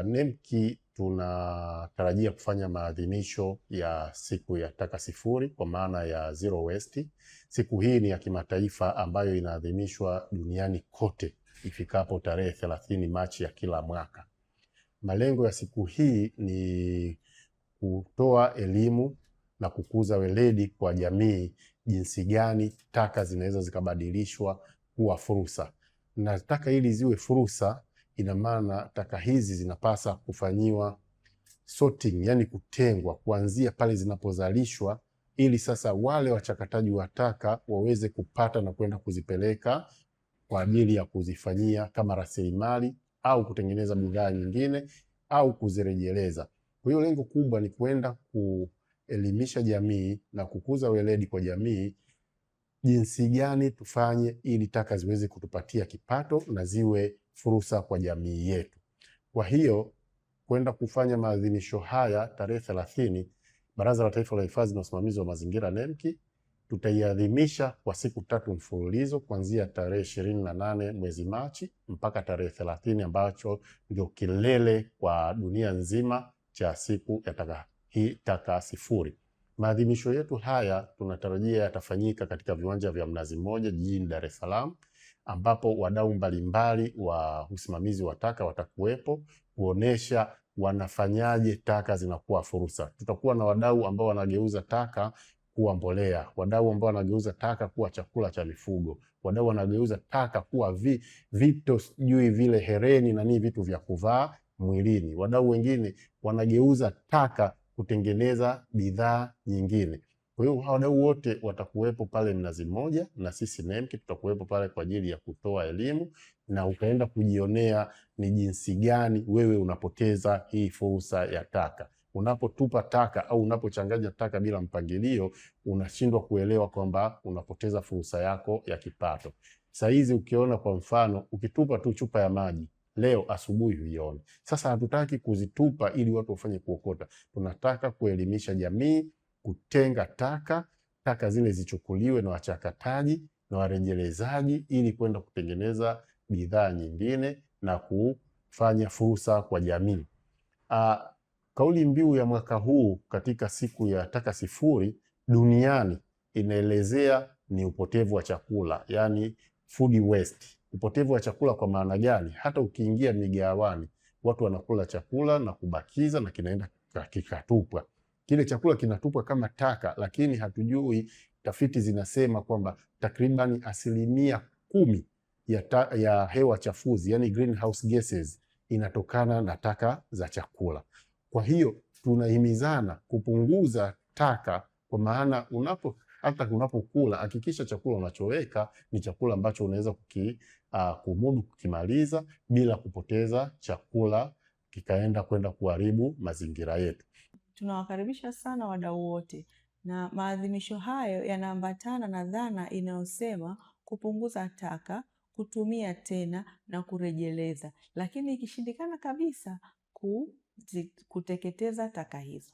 NEMC tunatarajia kufanya maadhimisho ya siku ya taka sifuri kwa maana ya zero waste. Siku hii ni ya kimataifa ambayo inaadhimishwa duniani kote ifikapo tarehe 30 Machi ya kila mwaka. Malengo ya siku hii ni kutoa elimu na kukuza weledi kwa jamii jinsi gani taka zinaweza zikabadilishwa kuwa fursa. Na taka ili ziwe fursa, ina maana taka hizi zinapasa kufanyiwa sorting, yani kutengwa kuanzia pale zinapozalishwa, ili sasa wale wachakataji wa taka waweze kupata na kwenda kuzipeleka kwa ajili ya kuzifanyia kama rasilimali au kutengeneza bidhaa nyingine au kuzirejeleza. Kwa hiyo lengo kubwa ni kwenda kuelimisha jamii na kukuza weledi kwa jamii jinsi gani tufanye ili taka ziweze kutupatia kipato na ziwe fursa kwa jamii yetu. Kwa hiyo kwenda kufanya maadhimisho haya tarehe 30, Baraza la Taifa la Hifadhi na Usimamizi wa Mazingira NEMC tutaiadhimisha kwa siku 3 mfululizo kuanzia tarehe 28 mwezi Machi mpaka tarehe 30 ambacho ndio kilele kwa dunia nzima cha siku ya taka hii, taka sifuri. Maadhimisho yetu haya tunatarajia yatafanyika katika viwanja vya Mnazi Mmoja jijini Dar es Salaam, ambapo wadau mbalimbali wa usimamizi wa taka watakuwepo kuonesha wanafanyaje taka zinakuwa fursa. Tutakuwa na wadau ambao wanageuza taka kuwa mbolea, wadau ambao wanageuza taka kuwa chakula cha mifugo, wadau wanageuza taka kuwa vito sijui vile hereni na nini, vitu vya kuvaa mwilini. Wadau wengine wanageuza taka kutengeneza bidhaa nyingine. Kwa hiyo wadau wote watakuwepo pale Mnazi Mmoja, na sisi NEMC tutakuwepo pale kwa ajili ya kutoa elimu na ukaenda kujionea ni jinsi gani wewe unapoteza hii fursa ya taka. Unapotupa taka au unapochanganya taka bila mpangilio, unashindwa kuelewa kwamba unapoteza fursa yako ya kipato. Saizi ukiona kwa mfano, ukitupa tu chupa ya maji leo asubuhi huioni. Sasa hatutaki kuzitupa ili watu wafanye kuokota. Tunataka kuelimisha jamii kutenga taka, taka zile zichukuliwe na wachakataji na warejelezaji ili kwenda kutengeneza bidhaa nyingine na kufanya fursa kwa jamii. Kauli mbiu ya mwaka huu katika siku ya taka sifuri duniani inaelezea ni upotevu wa chakula, yani food waste. Upotevu wa chakula kwa maana gani? Hata ukiingia migawani watu wanakula chakula na kubakiza na kinaenda kikatupwa. Kile chakula kinatupwa kama taka, lakini hatujui, tafiti zinasema kwamba takriban 10% ya hewa chafuzi, yani greenhouse gases, inatokana na taka za chakula. Kwa hiyo tunahimizana kupunguza taka, kwa maana hata unapokula hakikisha chakula unachoweka ni chakula ambacho unaweza kumudu kukimaliza bila kupoteza chakula kikaenda kwenda kuharibu mazingira yetu. Tunawakaribisha sana wadau wote, na maadhimisho hayo yanaambatana na dhana inayosema kupunguza taka, kutumia tena na kurejeleza, lakini ikishindikana kabisa kuteketeza taka hizo.